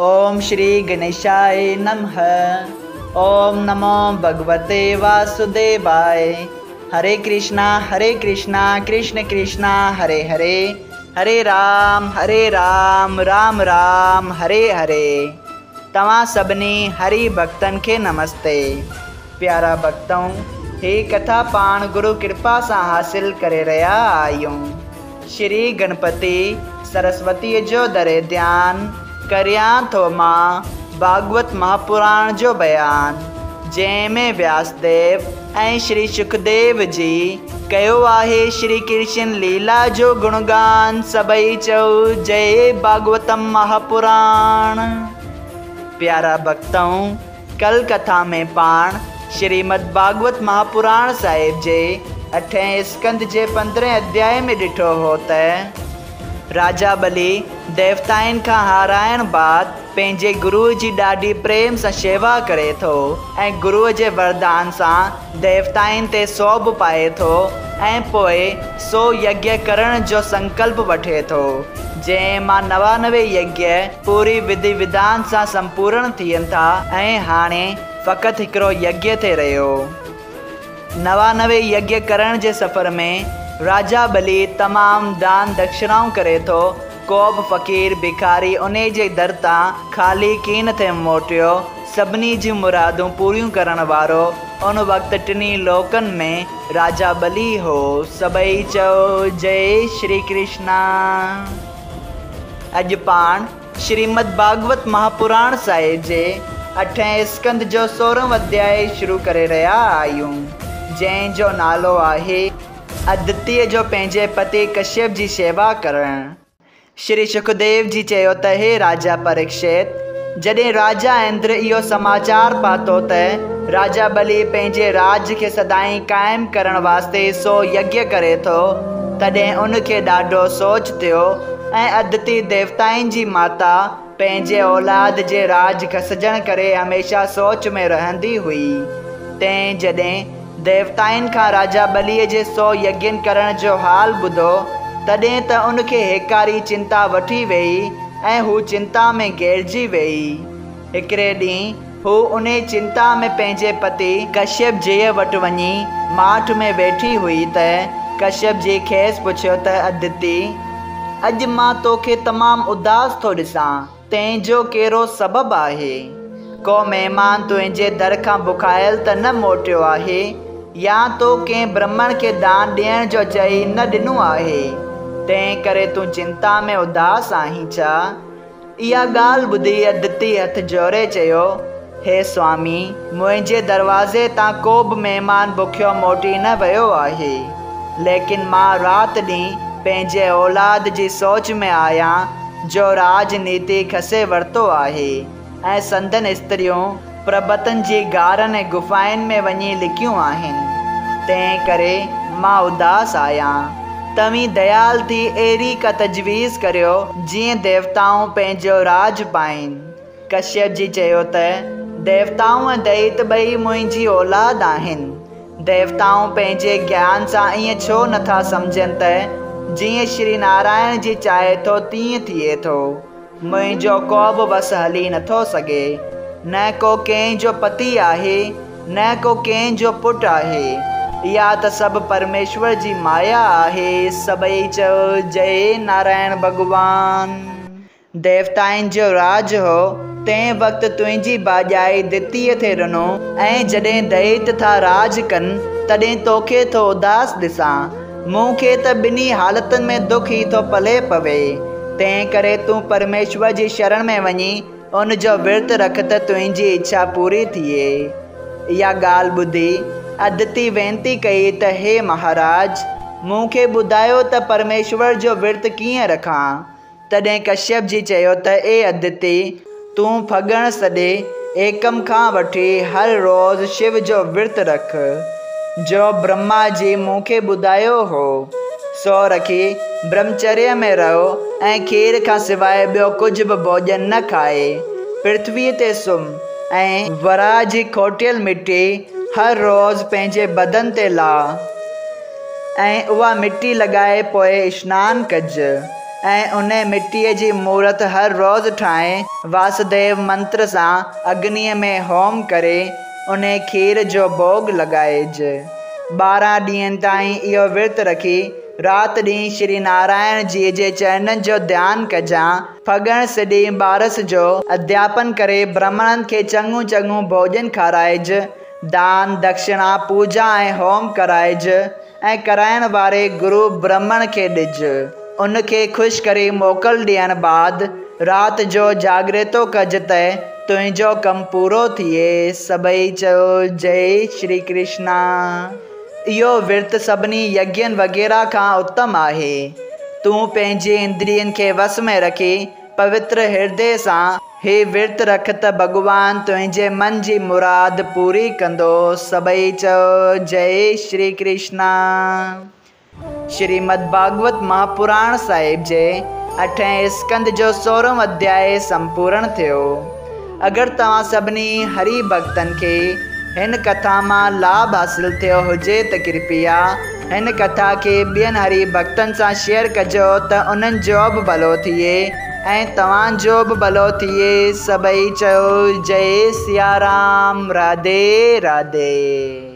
ओम श्री गणेशाय नमः। ओम नमो भगवते वासुदेवाय। हरे कृष्णा कृष्ण कृष्णा हरे हरे, हरे राम राम राम हरे हरे। तव्हां सभिनी हरि भक्तनि खे नमस्ते। प्यारा भक्तऊं, ही कथा पाण गुरु कृपा सां हासिल करे रहिया आहियूं। श्री गणपति सरस्वतीअ जो दरे ध्यान करियां थो मां भागवत महापुराण जो बयान, जंहिंमें व्यासदेव ऐं श्री सुखदेव जी कयो आहे श्री कृष्ण लीला जो गुणगान। सभई चओ जय भागवतम महापुराण। प्यारा भक्तऊं, कल कथा में पाण श्रीमद् भागवत महापुराण साहिब जे अठें स्कंद जे 15 अध्याय में ॾिठो हो त राजा बलि देवताइनि खां हाराइण बाद पंहिंजे गुरूअ जी ॾाढी प्रेम सां शेवा करे थो ऐं गुरूअ जे वरदान सां देवताइनि ते सोभ पाए थो ऐं पोइ 100 यज्ञ करण जो संकल्प वठे थो, जंहिं मां 99 यज्ञ पूरी विधि विधान सां संपूर्ण थियनि था ऐं हाणे फ़क़ति हिकिड़ो यज्ञ थिए रहियो। 99 यज्ञ करण जे सफ़र में राजा बलि तमामु दान दक्षिणाऊं करे थो। को बि फ़क़ीर भिखारी उन जे दर तां खाली कीन थे मोटियो। सभिनी जूं मुरादूं पूरियूं करण वारो उन वक़्तु टिन्ही लोकनि में राजा बलि हो। सभई चओ जय श्री कृष्णा। अॼु पाण श्रीमद् भागवत महापुराण साहिब जे 8 स्कंद जो 16 अध्याय शुरू करे रहिया आहियूं, जंहिंजो नालो आहे अदितीअ जो पंहिंजे पति कश्यप जी शेवा करणु। श्री सुखदेव जी चयो त हे राजा परीक्षित, जॾहिं राजा इंद्र इहो समाचार पातो त राजा बलि पंहिंजे राज खे सदाईं क़ाइमु करण वास्ते 100 यज्ञ करे थो, तॾहिं उनखे ॾाढो सोच थियो ऐं अदिति देवताइनि जी माता पंहिंजे औलाद जे राज खसजण करे हमेशह सोच में रहंदी हुई। तंहिं जॾहिं देवताइनि खां राजा बलिअ जे 100 यज्ञनि करण जो हाल ॿुधो, तॾहिं त उनखे हेकारी चिंता वठी वई ऐं हू चिंता में घेरिजी वई। हिकिड़े ॾींहुं हू उन चिंता में पंहिंजे पति कश्यप जीअ वटि वञी माठ में वेठी हुई त कश्यप जी खेसि पुछियो त अदिति, अॼु मां तोखे तमामु उदास थो ॾिसां, तंहिंजो कहिड़ो सबबु आहे? को महिमान तुंहिंजे दर खां बुखायल त न मोटियो आहे, या तो कंहिं ब्राह्मण खे दान ॾियण जो चई न ॾिनो आहे, तंहिं करे तूं चिंता में उदास आहीं छा? इहा ॻाल्हि ॿुधी अदिति हथ जोड़े चयो, हे स्वामी, मुंहिंजे दरवाज़े तां को बि महिमान बुखियो मोटी न वियो आहे, लेकिन मां राति ॾींहुं पंहिंजे औलाद जी सोच में आहियां जो राजनीति खसे वरितो आहे ऐं संदन स्त्रियूं पर्बतनि जी गारनि ऐं गुफ़ाइनि में वञी लिकियूं आहिनि, तंहिं करे मां उदास आहियां। तव्हीं दयाल थी अहिड़ी का तजवीज़ करियो जीअं देवताऊं पंहिंजो राज पाइनि। कश्यप जी चयो त देवताऊं ऐं दैत ॿई मुंहिंजी औलाद आहिनि। देवताऊं पंहिंजे ज्ञान सां ईअं छो नथा सम्झनि त जीअं श्री नारायण जी चाहे थो तीअं थिए थो। मुंहिंजो को बि वसु हली नथो सघे, न को कंहिंजो पति आहे, न को कंहिंजो पुटु आहे। इहा त सभु परमेश्वर जी माया आहे। सभई चओ जय नारायण भॻवान। देवताइनि जो राज हो तंहिं वक़्तु तुंहिंजी भाॼाई दितीअ थे ॾिनो ऐं जॾहिं दैत था राज कनि तॾहिं तोखे थो उदास ॾिसां। मूंखे त ॿिन्ही हालतुनि में दुख ई थो पले पवे, तंहिं करे तूं परमेश्वर जी शरण में वञी उन जो विर्त रख त तुंहिंजी इच्छा पूरी थिए। इहा ॻाल्हि ॿुधी अदिति वेनती कई त हे महाराज, मूंखे ॿुधायो त परमेश्वर जो विर्त कीअं रखां? तॾहिं कश्यप जी चयो त ए अदिति, तूं फॻण सॾे एकम खां वठी हर रोज़ शिव जो विर्त रख, जो ब्रह्मा जी मूंखे ॿुधायो हो, सो रखी ब्रह्मचर्य में रहो ऐं खीर खां सवाइ ॿियो कुझु बि भोजन न खाए। पृथ्वीअ ते सुम्ह ऐं वराह जी खोटियल मिटी हर रोज़ पंहिंजे बदन ते लाह ऐं उहा मिटी लॻाए पोइ सनानु कज। ۽ انهي مٽيء جي مورت هر روز ٺاهي واسديو منتر سان اگنيء ۾ هوم ڪري انهي کير جو ڀوڳ لڳائج. 12 ڏينهن تائين اهو ورت رکي رات ڏينهن شري نارائڻ جيء جي چرنن جو ڌيان ڪجان. ڦڳڻ سڏي ٻارس جو اڌياپن ڪري برهمڻن کي چڱو چڱو ڀوڄن کارائج. دان، دکشڻا، پوڄا ۽ هوم ڪرائج ۽ ڪرائڻ واري گرو برهمڻ کي ڏج. ان کي خوش ڪري موڪل ڏيڻ بعد رات جو جاڳرتو ڪج ته تنهنجو ڪم پورو ٿئي. سڀئي چيو جئي شري ڪرشنا. اهو ورت سڀني يگين وغيره کان اتم آهي. تون پنهنجي اندرين کي وس ۾ رکي پوتر هردي سان هي ورت رک ته ڀڳوان تنهنجي من جي مراد پوري ڪندو. سڀئي چئو جئي شري ڪرشنا. شريمد ڀاڳوت مهاپراڻ صاحب جي اٺين اسڪنڌ جو سورهون اڌيائي سمپورڻ ٿيو. اگر توهان سڀني هري ڀڳتن کي هن ڪٿا مان لاڀ حاصل ٿيو هجي ته ڪرپيا هن ڪٿا کي ٻين هري ڀڳتن سان شيئر ڪجو ته انهن جو به ڀلو ٿئي ۽ توهان جو به ڀلو ٿئي. سڀئي چئو جئي سيارام راڌي راڌي.